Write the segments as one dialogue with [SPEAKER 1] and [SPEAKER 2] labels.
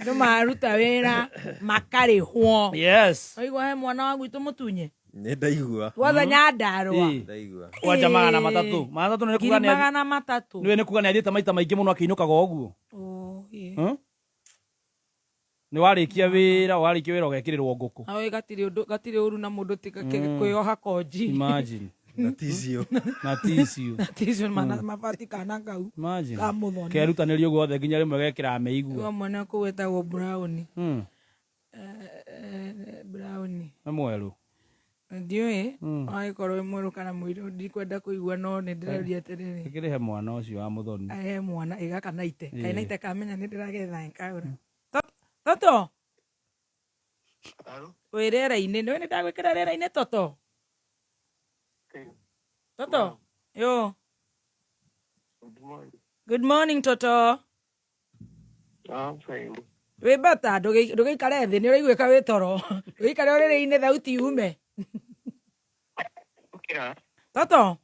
[SPEAKER 1] Andũ maruta wĩra makarĩhwo.
[SPEAKER 2] Yes.
[SPEAKER 1] Waigua he mwana wa gwitũ mũtunye?
[SPEAKER 3] Nĩ ndaigua.
[SPEAKER 1] Guothe Nyandarũa.
[SPEAKER 2] Ĩĩ.
[SPEAKER 3] Ndaigua.
[SPEAKER 2] Kwanja 300. 300 nĩ
[SPEAKER 1] Ngiri
[SPEAKER 2] kuga nĩ
[SPEAKER 1] 300.
[SPEAKER 2] nĩwe nĩ kuga nĩ athiĩte maita maingĩ mũno akĩinũkaga o ũguo.
[SPEAKER 1] Oh, ĩĩ.
[SPEAKER 2] Hmm? Nĩ warĩkia wĩra ũgekĩrĩrwo ngũkũ.
[SPEAKER 1] Awe gatirĩ ũndũ, gatirĩ ũru na mũndũ tiga kwĩyoha konji.
[SPEAKER 2] Imagine.
[SPEAKER 3] Na tissue.
[SPEAKER 2] Na tissue.
[SPEAKER 1] Tissue mana mabati kana kau.
[SPEAKER 2] Imagine.
[SPEAKER 1] Ka mũthoni.
[SPEAKER 2] Kerutanĩria ũguo othe nginya rĩmwe gekĩra mĩigua.
[SPEAKER 1] Wa mwana kũu wĩtagwo Brown. Brown.
[SPEAKER 2] Nĩ mwerũ.
[SPEAKER 1] Ndiũĩ agĩkorwo wĩ mwerũ kana mũirũ, ndikwenda kũigua, no nĩ ndĩroria atĩrĩrĩ.
[SPEAKER 2] Ĩkĩrĩhe mwana ũcio wa mũthoni.
[SPEAKER 1] Ahe mwana ĩ gaka naite. Kaĩ naite kamenya nĩ ndĩragetha nkaũra. Toto. Wĩ rĩera-inĩ, nĩũĩ nĩ ndagwĩkĩra rĩera-inĩ, Toto? Toto. Yo. Good morning, Toto.
[SPEAKER 4] I'm fine.
[SPEAKER 1] Wĩ bata, ndũgĩikare thĩ, nĩ ũraiguĩka wĩ toro. Ndũgĩikare ũrĩrĩ-inĩ thauti yume.
[SPEAKER 4] Okay.
[SPEAKER 1] Toto.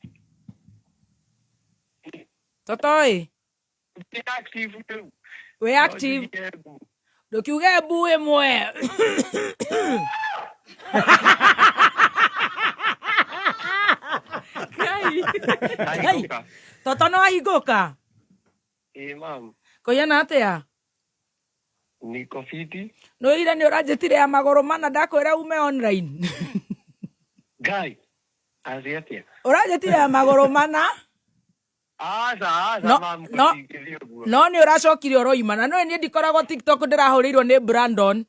[SPEAKER 1] Toto ĩ.
[SPEAKER 4] Be active rĩu.
[SPEAKER 1] Wĩ active. Ndũkiuge mbu ĩmwe. Ngai. Toto no ahingũka.
[SPEAKER 4] Ĩĩ mam.
[SPEAKER 1] Kũigana atĩa?
[SPEAKER 4] Niko fiti.
[SPEAKER 1] Nĩũire nĩ ũranjĩtire ya magũrũ mana ndakwĩra ume online.
[SPEAKER 4] Ngai. Athi atĩa?
[SPEAKER 1] Ũranjĩtire ya magũrũ mana.
[SPEAKER 4] Aca, aca
[SPEAKER 1] No,
[SPEAKER 4] mam,
[SPEAKER 1] no.
[SPEAKER 4] gũtingĩthiĩ ũguo.
[SPEAKER 1] No nĩ ũracokire ũroima na nĩũĩ niĩ ndikoragwo TikTok, ndĩrahũrĩirwo nĩ Brandon.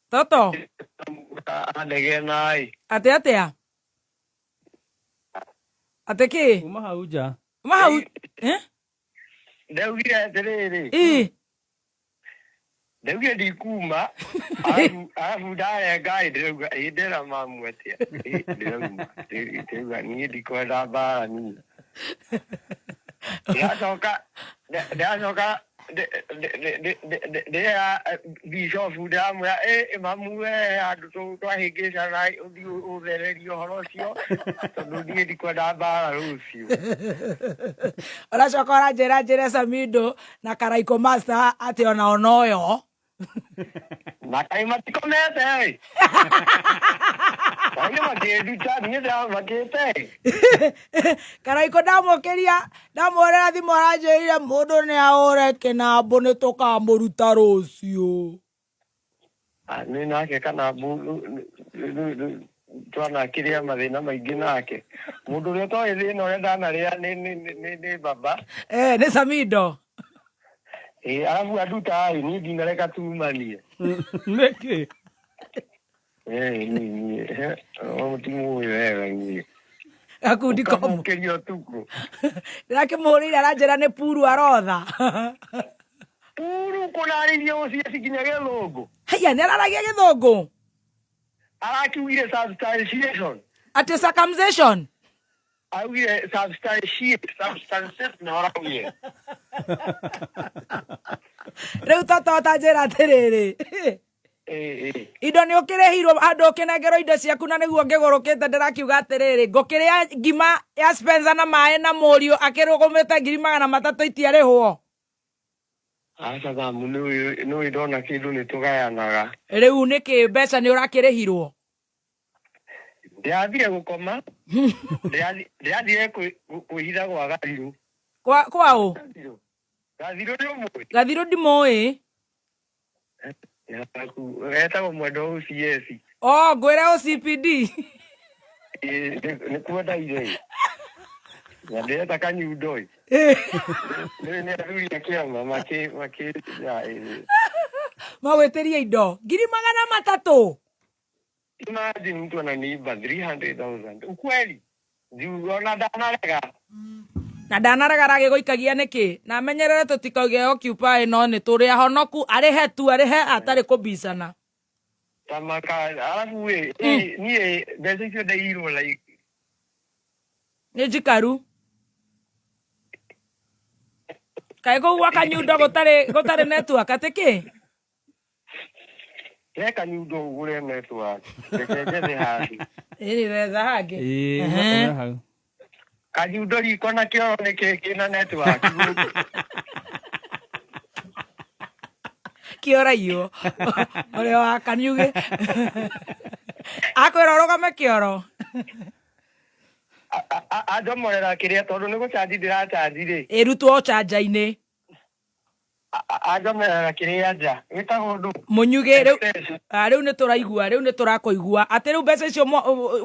[SPEAKER 1] Toto.
[SPEAKER 4] Anegena ĩ.
[SPEAKER 1] Atĩ atĩa? Atĩ kĩ?
[SPEAKER 2] Uma hau nja.
[SPEAKER 1] Uma hau. Eh?
[SPEAKER 4] Ndaugire atĩrĩrĩ.
[SPEAKER 1] Ĩ.
[SPEAKER 4] Ndaugire ndikuma. Arabu ndarenga ĩ ndĩrauga ĩ ndĩra mamu atĩa. Ĩ ndĩrauma. Ndĩrauga niĩ ndikwenda mbara niĩ. Ndĩracoka ndĩra bishop ndĩramwĩra ĩ mamu we handũ twahĩngĩcana ũthiĩ ũthererie ũhoro ũcio tondũ niĩ ndikwenda mbara rũciũ.
[SPEAKER 1] Ũracoka ũranjĩra njĩre Samido na Karaiko Master atĩ onao noyo.
[SPEAKER 4] Na kaĩ matikomete ĩ. Kaĩ makĩnduta niĩ ndĩramakĩte ĩ.
[SPEAKER 1] Karaiko ndamũkĩria ndamũhũrĩra thimũ aranjĩrire mũndũ nĩ ahũre kĩnambũ nĩ tũkamũruta rũciũ.
[SPEAKER 4] Nĩ nake kana twanakĩrĩa mathĩna maingĩ nake. Mũndũ ũrĩa ũtoĩ thĩna ũrĩa ndanarĩa nĩ baba.
[SPEAKER 1] Eh, nĩ Samido.
[SPEAKER 4] Ĩ arabu anduta ĩ niĩ ndinareka tumanie.
[SPEAKER 2] Nĩkĩ?
[SPEAKER 4] Ĩ niĩ mũtimũĩ wega inyuĩ.
[SPEAKER 1] Gakundi komu.
[SPEAKER 4] Ũkamũkĩria ũtukũ.
[SPEAKER 1] Ndĩrakĩmũhũrĩire aranjĩra nĩ puru arotha.
[SPEAKER 4] Puru kũnarĩria ũcieci nginya gĩthũngũ.
[SPEAKER 1] Haiya, nĩ araragia gĩthũngũ.
[SPEAKER 4] Arakiugire substantiation.
[SPEAKER 1] Atĩ circumcision.
[SPEAKER 4] Augire substantiate, substantiate na araugire.
[SPEAKER 1] Rĩu Toto ũtanjĩra atĩrĩrĩ.
[SPEAKER 4] Ĩ.
[SPEAKER 1] Indo nĩ ũkĩrĩhirwo handũ ũkĩnengerwo indo ciaku na nĩguo ngĩgũrũkĩte ndĩrakiuga atĩrĩrĩ ngũkĩrĩa ngima ya Spencer na maĩ na mũriũ akĩrũgũmĩte 300,000 itiarĩhwo.
[SPEAKER 4] Aca mamu, nĩũĩ ndona kĩndũ nĩ tũgayanaga.
[SPEAKER 1] Rĩu nĩkĩ mbeca nĩ ũrakĩrĩhirwo?
[SPEAKER 4] Ndĩrathire gũkoma. Ndĩrathire kwĩhitha gwa Gathirũ.
[SPEAKER 1] Kwa ũ?
[SPEAKER 4] Gathirũ nĩ ũmũĩ?
[SPEAKER 1] Gathirũ ndimũĩ.
[SPEAKER 4] Etagwo mwendwa OCS.
[SPEAKER 1] Oh, ngwĩre OCPD.
[SPEAKER 4] Nĩkuo ndaire. Na ndĩreta kanyundo ĩ. Nĩ nĩ athuri a kĩama makĩ
[SPEAKER 1] Magwĩtĩrie indo 300,000.
[SPEAKER 4] Imagine mtu ananiiba 300,000. Ukweli. Juu ona ndanarega.
[SPEAKER 1] Na ndanarega aragĩgũikagia nĩkĩ? Na amenyerere tũtikauge occupy no nĩ tũrĩ ahonoku arĩhe tu arĩhe atarĩ kũbicana.
[SPEAKER 4] Tamaka alafu ĩ niĩ mbeca icio ndaiyirwo like
[SPEAKER 1] Nĩ njikaru. Kaĩ kũu gwa kanyundo gũtarĩ network atĩ kĩ?
[SPEAKER 4] He kanyundo ũgũre network. Reke njethe handũ.
[SPEAKER 1] Ĩĩ wetha hangĩ.
[SPEAKER 2] Ĩĩ,
[SPEAKER 1] Ehe.
[SPEAKER 2] hau.
[SPEAKER 4] Kanyundo riko na kĩoro nĩ kĩ kĩna network.
[SPEAKER 1] Kĩoraiywo ũrĩa wa kaniugĩ akwĩra ũrũgame kĩoro.
[SPEAKER 4] Anjomorera kĩrĩa tondũ nĩ gũcanji ndĩracanji rĩ.
[SPEAKER 1] Ĩrutwo canja-inĩ.
[SPEAKER 4] Anjomorera kĩrĩa nja gĩtagwo ndũ.
[SPEAKER 1] Mũnyugĩ rĩu.
[SPEAKER 4] Extension.
[SPEAKER 1] Ah, rĩu nĩ tũraigua, rĩu nĩ tũrakũigua atĩ rĩu mbeca icio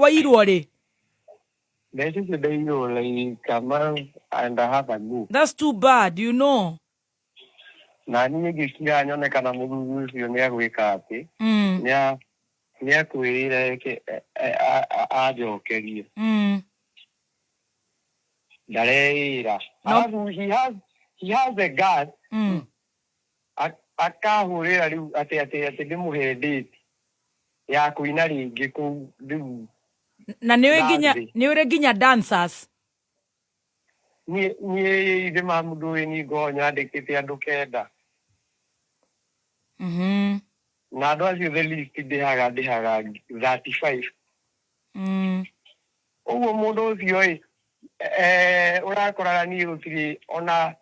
[SPEAKER 1] wairwo rĩ.
[SPEAKER 4] Mbeca icio ndairwo like a month and a half ago.
[SPEAKER 1] That's too bad.
[SPEAKER 4] Na niĩ ngĩkira nyone kana mũthuri ũcio nĩ agwĩka atĩ nĩ akwĩrĩra eke anjokerie. Ndareĩra.
[SPEAKER 1] No.
[SPEAKER 4] Arabu he has the guts akahũrĩra rĩu atĩ ndĩmũhe date ya kũina rĩngĩ kũu rĩu.
[SPEAKER 1] Na nĩ ũĩ nginya
[SPEAKER 4] Thursday.
[SPEAKER 1] Nĩ ũrĩ nginya dancers?
[SPEAKER 4] Niĩ ithe ma mũndũ ũyũ ni ngoragwo nyandĩkĩte andũ 9. Na andũ acio the least ndĩhaga 35. Ũguo mũndũ ũcio ĩ ũrakoraga niĩ gũtirĩ ona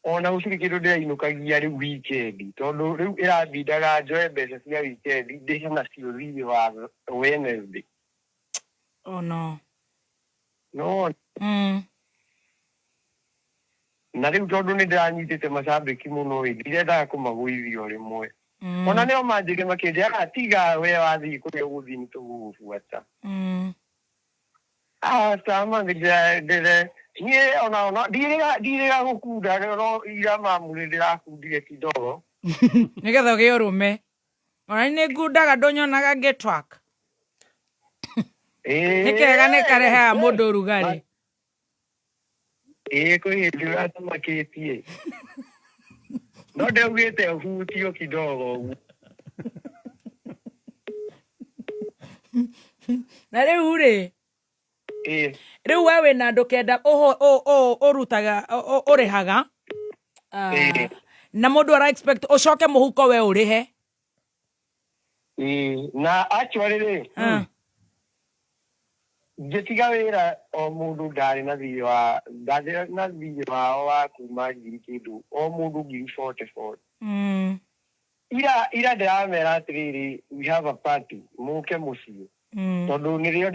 [SPEAKER 4] gũtirĩ kĩndũ ndĩrainũkagia rĩu weekend, tondũ rĩu ĩrambindaga njoe mbeca cia weekend ndĩhe nacio thirĩ wa Wednesday.
[SPEAKER 1] Oh no.
[SPEAKER 4] No na rĩu tondũ nĩ ndĩranyitĩte macambĩki mũno ĩ, ndirendaga kũmagũithia o rĩmwe. Ona nĩo manjĩre makĩnjĩra, "Tiga we wathiĩ kũrĩa ũgũthiĩ nĩ tũgũgũbuata." Aca ndĩre niĩ ona ndirĩga gũkunda, no ira mamu nĩ ndĩrakundire kidogo.
[SPEAKER 1] Nĩgetha ũgĩe ũrũme. Ona nĩ ngundaga, ndũnyonaga ngĩtwak. Nĩ kega, nĩ karehaga mũndũ ũrugarĩ.
[SPEAKER 4] Ĩĩ, kwĩ hĩndĩ ũracamakĩtie no ndaugĩte ũhutio kidogo ũguo.
[SPEAKER 1] Na rĩu rĩ,
[SPEAKER 4] Ĩĩ.
[SPEAKER 1] Rĩu we wĩna andũ 9 ũrutaga ũrĩhaga. Ah,
[SPEAKER 4] Ĩĩ.
[SPEAKER 1] Na mũndũ ara expect ũcoke mũhuko we ũrĩhe.
[SPEAKER 4] Ĩĩ, na actually rĩ, ngĩtiga wĩra o mũndũ ndarĩ na thirĩ wa ndarĩ na thirĩ wao wa kuma ngiri kĩndũ o mũndũ ngiri 40 40. Ira ndĩramera atĩrĩrĩ, we have a party, mũke mũciĩ, tondũ nĩrĩo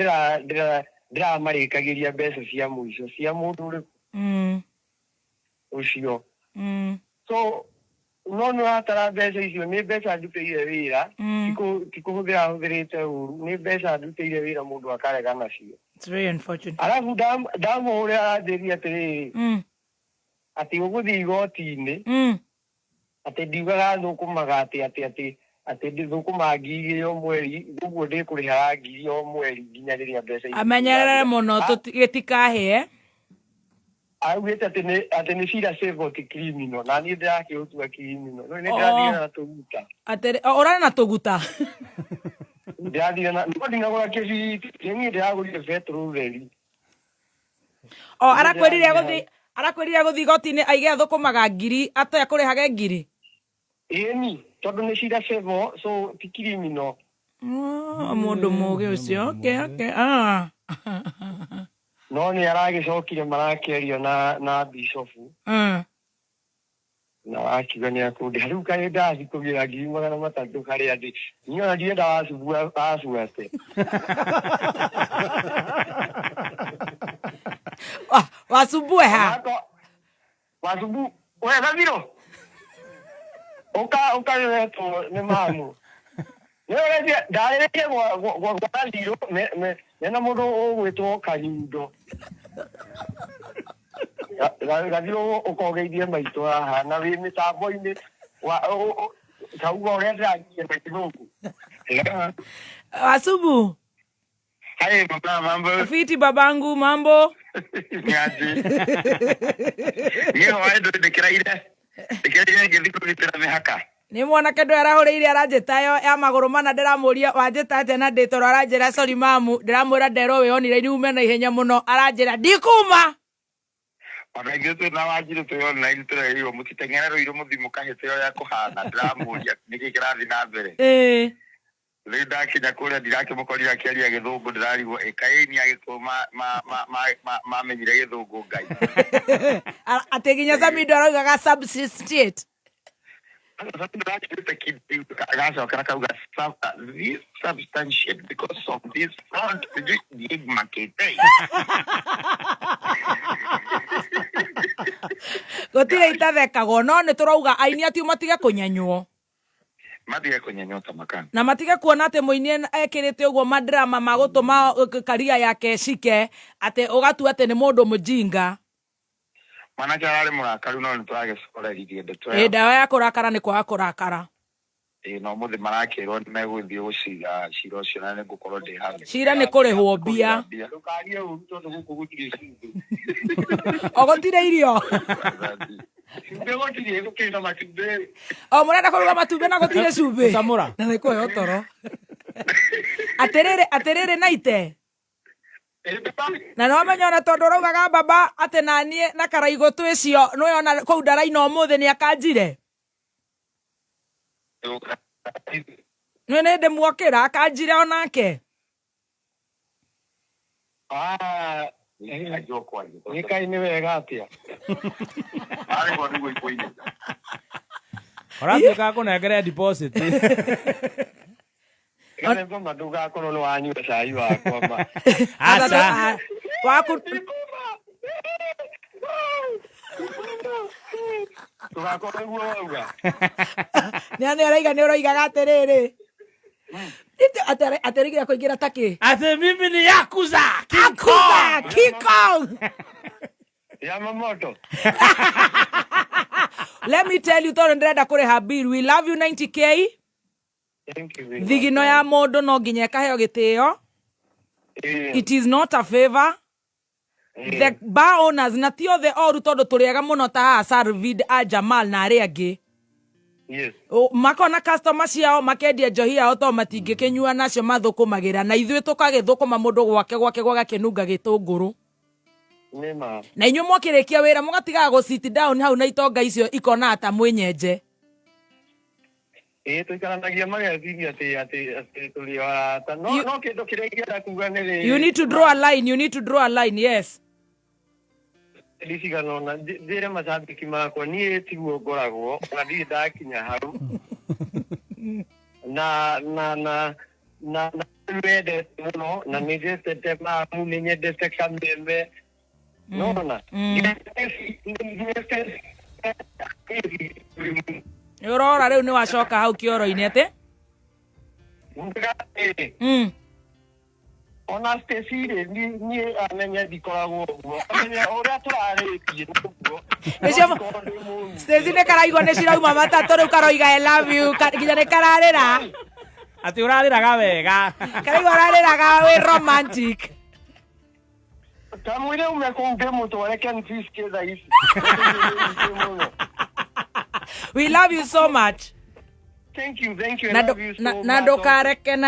[SPEAKER 4] ndĩramarĩkagĩria mbeca cia mũico cia mũndũ ũrĩkũ ũcio. So no nĩ ũratara mbeca icio nĩ mbeca ndutĩire wĩra. Ti kũhũthĩra hũthĩrĩte ũru, nĩ mbeca ndutĩire wĩra mũndũ akarega nacio.
[SPEAKER 1] It's very unfortunate.
[SPEAKER 4] Arabu ndamũhũrĩra aranjĩria atĩrĩrĩ, atĩ ũgũthiĩ igoti-inĩ, atĩ ndiugaga thũkũmaga atĩ ndĩthũkũmaga 2,000 o mweri, ũguo ndĩkũrĩhaga 1,000 o mweri nginya rĩrĩa mbeca icio
[SPEAKER 1] Amenyerere
[SPEAKER 4] cigathira.
[SPEAKER 1] mũno gĩtikahĩe.
[SPEAKER 4] Augĩte atĩ nĩ cira civil ti criminal, na niĩ ndĩrakĩũtua criminal no nĩ ndĩrathire na tũguta.
[SPEAKER 1] Atĩrĩ, ũrarĩ na tũguta.
[SPEAKER 4] Ndĩrathire na no ndinagũra kĩbiriti, nĩ niĩ ndĩragũrire petrol theri.
[SPEAKER 1] O arakwĩrire agũthiĩ igoti-inĩ aige athũkũmaga 1,000 atĩ akũrĩhage 1,000.
[SPEAKER 4] Ĩni, tondũ nĩ cira civil, so ti criminal.
[SPEAKER 1] Oh, mũndũ mũgĩ ũcio. Okay. Ah.
[SPEAKER 4] No nĩ aragĩcokire marakĩaria na bishofu na wakiuga nĩ akũndĩha. Rĩu kaĩ ndathi kũgĩra 300,000 harĩa ndĩ niĩ ona ndirenda wabuate.
[SPEAKER 1] Wasumbue ha.
[SPEAKER 4] Wacumbu we gathiro ũka ũkaretwo nĩ mamu nĩ ũretia ndarĩrĩrie gwa gathiro mena mũndũ ũgwĩtwo Kanyundo. Gathiro ũkogeithie maitũ haha na wĩ mĩtambo-inĩ wa kauga ũrĩa ndĩragia na gĩthũngũ.
[SPEAKER 5] Hello.
[SPEAKER 1] Wasubu.
[SPEAKER 5] Hey, mama, mambo.
[SPEAKER 1] Fiti babangu, mambo.
[SPEAKER 5] Niaje? Niĩ hwaĩ ndũ ndĩkĩraire ngĩthiĩ kũgitĩra mĩhaka.
[SPEAKER 1] Nĩ mwanake ndũ arahũrĩire aranjĩta yo ya magũrũ mana, ndĩramũria wanjĩta atĩa na ndĩ toro, aranjĩra sorry mamu, ndĩramwĩra nderwo wĩ online ume na ihenya mũno, aranjĩra ndikuma.
[SPEAKER 5] Ona ithuĩ twĩ na Wanjirũ twĩ online tũrerirwo mũtiteng'ere rũirũ mũthiĩ mũkahĩte ũrĩa kũhana, ndĩramũria nĩkĩ kĩrathiĩ na mbere. Rĩu ndakinya kũrĩa ndirakĩmũkorire akĩaria gĩthũngũ, ndĩrarigwo ĩkaĩ ni agĩkũyũ mamenyire gĩthũngũ ngai.
[SPEAKER 1] Atĩ nginya Samido araugaga subsistate.
[SPEAKER 5] Gacokera kauga this substantiate because of this front sijui ndimakĩte.
[SPEAKER 1] Gũtirĩ itathekagwo, no nĩ tũrauga aini atio matige kũnyenywo.
[SPEAKER 5] Matige kũnyenywo ta makanga.
[SPEAKER 1] Na matige kuona atĩ mũini ekĩrĩte ũguo madrama ma gũtũma karia yake ĩcike, atĩ ũgatua atĩ nĩ mũndũ mũjinga.
[SPEAKER 5] Mwanake ararĩ mũrakaru, no nĩ tũragĩcoreririe ndeto.
[SPEAKER 1] Ĩ, ndawa ya kũrakara nĩ kwaga kũrakara.
[SPEAKER 5] Ĩ, no mũthĩ marakĩrwo nĩ megũthiĩ gũcira cira ũcio, na nĩ ngũkorwo ndĩ hau.
[SPEAKER 1] Cira nĩ kũrĩhwo mbia.
[SPEAKER 4] Ndũkarie ũru tondũ gũkũ gũtirĩ cumbĩ.
[SPEAKER 1] O gũtirĩ irio.
[SPEAKER 4] Cumbĩ gũtirĩ, gũkĩrĩ na matumbĩ.
[SPEAKER 1] O mũrenda kũruga matumbĩ na gũtirĩ cumbĩ.
[SPEAKER 2] Gũcamũra.
[SPEAKER 1] Na nĩ kũheo toro. Atĩrĩrĩ, atĩrĩrĩ, naite na no menya ona tondũ ũraugaga baba atĩ naniĩ na karaigũ twĩcio nĩwe ona kũu ndaraina ũmũthĩ nĩ akanjire nĩ nĩ ndĩmuokĩra akanjire onake.
[SPEAKER 4] Ah, nĩ kaĩ nĩ wega atĩa?
[SPEAKER 5] Arĩhwo nĩguo ikũinĩka.
[SPEAKER 2] Ũratuĩka kũnengere deposit.
[SPEAKER 4] Gathemba, ma ndũgakorwo nĩ wanyua cai wakwa ma.
[SPEAKER 2] Aca.
[SPEAKER 1] Ah, waku.
[SPEAKER 4] Ndũgakorwo nĩguo wauga.
[SPEAKER 1] Nĩ nĩ araiga nĩ ũroigaga atĩrĩrĩ atĩrĩgĩra kũingĩra takĩ.
[SPEAKER 2] Atĩ mimi ni yakuza King
[SPEAKER 1] Akuza
[SPEAKER 2] Kong.
[SPEAKER 1] King Kong.
[SPEAKER 4] Ya mamoto.
[SPEAKER 1] Let me tell you, tondũ ndĩrenda kũrĩha bill, we love you 90K.
[SPEAKER 4] Thank you very much.
[SPEAKER 1] Thigino ya mũndũ no nginya ĩkaheo gĩtĩo. It is not a favor. The bar owners na ti othe oru, tondũ tũrĩ ega mũno ta haha Sarvid a Jamal na arĩa angĩ. Makona customer ciao makendia njohi yao to matingĩkĩnyua nacio mathũkũmagĩra, na ithuĩ tũkagĩthũkũma mũndũ gwake gwake gwagakĩnunga gĩtũngũrũ.
[SPEAKER 4] Nĩ ma.
[SPEAKER 1] Na inyuĩ mwakĩrĩkia wĩra mũgatigaga gũ sit down hau na itonga icio ikona ta mwĩnyenje.
[SPEAKER 4] Ĩĩ, tũikaranagia mageciria atĩ tũrĩ o arata, no no kĩndũ kĩrĩa ingĩenda kuga nĩ rĩrĩ.
[SPEAKER 1] You need to draw a line, you need to draw a line, yes.
[SPEAKER 4] Ndicigana ona njĩre macambĩki makwa niĩ tiguo ngoragwo, ona ndirĩ ndakinya hau na nĩmendete mũno, na nĩ nyendete mamu, nĩ nyendete kameme nona.
[SPEAKER 1] Nĩ ũrora rĩu nĩ wacoka hau kĩoro-inĩ atĩ
[SPEAKER 4] Ona Stacy rĩ, niĩ amenye ndikoragwo ũguo, amenye ũrĩa tũrarĩtie nĩ ũguo.
[SPEAKER 1] Nĩcio.
[SPEAKER 4] No ndikorwo ndĩ mũru.
[SPEAKER 1] Stacy nĩ karaigua nĩ cirauma matatũ rĩu, karoiga "I love you", nginya nĩ kararĩra.
[SPEAKER 2] Atĩ ũrarĩraga wega.
[SPEAKER 1] Karaigua ũrarĩraga wĩ romantic.
[SPEAKER 4] Kamwĩre ume kũu ndĩmũtware Kenfisk thaa ici mũno.
[SPEAKER 1] We love you so much.
[SPEAKER 4] Thank you, thank you. I
[SPEAKER 1] Na
[SPEAKER 4] love you so
[SPEAKER 1] na
[SPEAKER 4] much.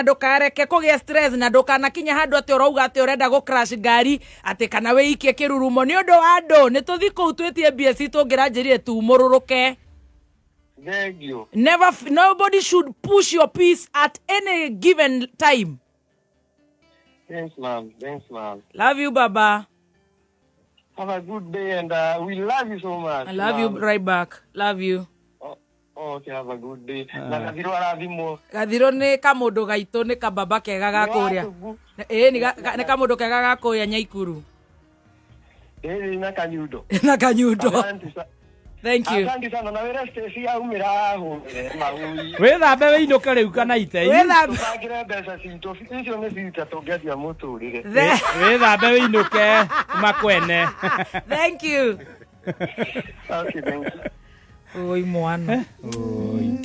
[SPEAKER 1] ndũkareke kũgĩa stress, na ndũkanakinya handũ atĩ ũrauga atĩ ũrenda gũ crash ngari, atĩ kana wĩikie kĩrurumo nĩ ũndũ wa andũ. Nĩ tũthi kũu twĩtie mbia citũ ngĩranjĩrire tumũrũrũke.
[SPEAKER 4] Thank you.
[SPEAKER 1] Never nobody should push your peace at any given time.
[SPEAKER 4] Thanks, ma'am. Thanks, ma'am.
[SPEAKER 1] Love you, baba.
[SPEAKER 4] Have a good day and we love you so much.
[SPEAKER 1] I love you
[SPEAKER 4] Ma'am.
[SPEAKER 1] right back. Love you.
[SPEAKER 4] Oh, okay, have a good day. Na Gathiro arathimwo.
[SPEAKER 1] Gathiro nĩ kamũndũ gaitũ, nĩ kababa kega ga kũrĩa. Ĩĩ, nĩ kamũndũ kega ga kũrĩa Nyaikuru.
[SPEAKER 4] Ĩĩ, na kanyundo.
[SPEAKER 1] Na kanyundo.
[SPEAKER 4] Asante
[SPEAKER 1] Thank you.
[SPEAKER 4] Asante sana, na wĩre Stacy aumĩra ahũrĩre mahũri.
[SPEAKER 2] Wĩthambe wĩinũke rĩu kana itei.
[SPEAKER 1] Wĩthambe.
[SPEAKER 4] Tũbangĩre mbeca citũ, icio nĩ cita tũngĩendia mũtũrĩre.
[SPEAKER 2] Wĩthambe wĩinũke makwene.
[SPEAKER 1] Thank you.
[SPEAKER 4] Okay, thank you.
[SPEAKER 1] Oi mwana.
[SPEAKER 2] Oi.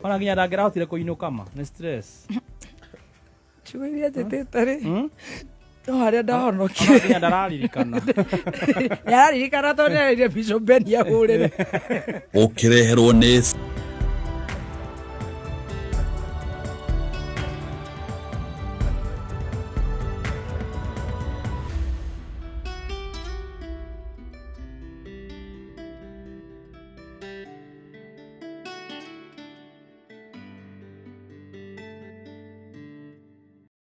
[SPEAKER 2] Ona nginya ndangĩrahotire kũinũka ma nĩ stress.
[SPEAKER 1] Ciugo iria njĩtĩte rĩ, no harĩa
[SPEAKER 2] Ona
[SPEAKER 1] ndahonokire.
[SPEAKER 2] nginya ndararirikana.
[SPEAKER 1] Nĩararirikana tondũ nĩararire Bishop Ben ahũrĩre.
[SPEAKER 6] Ũkĩreherwo nĩ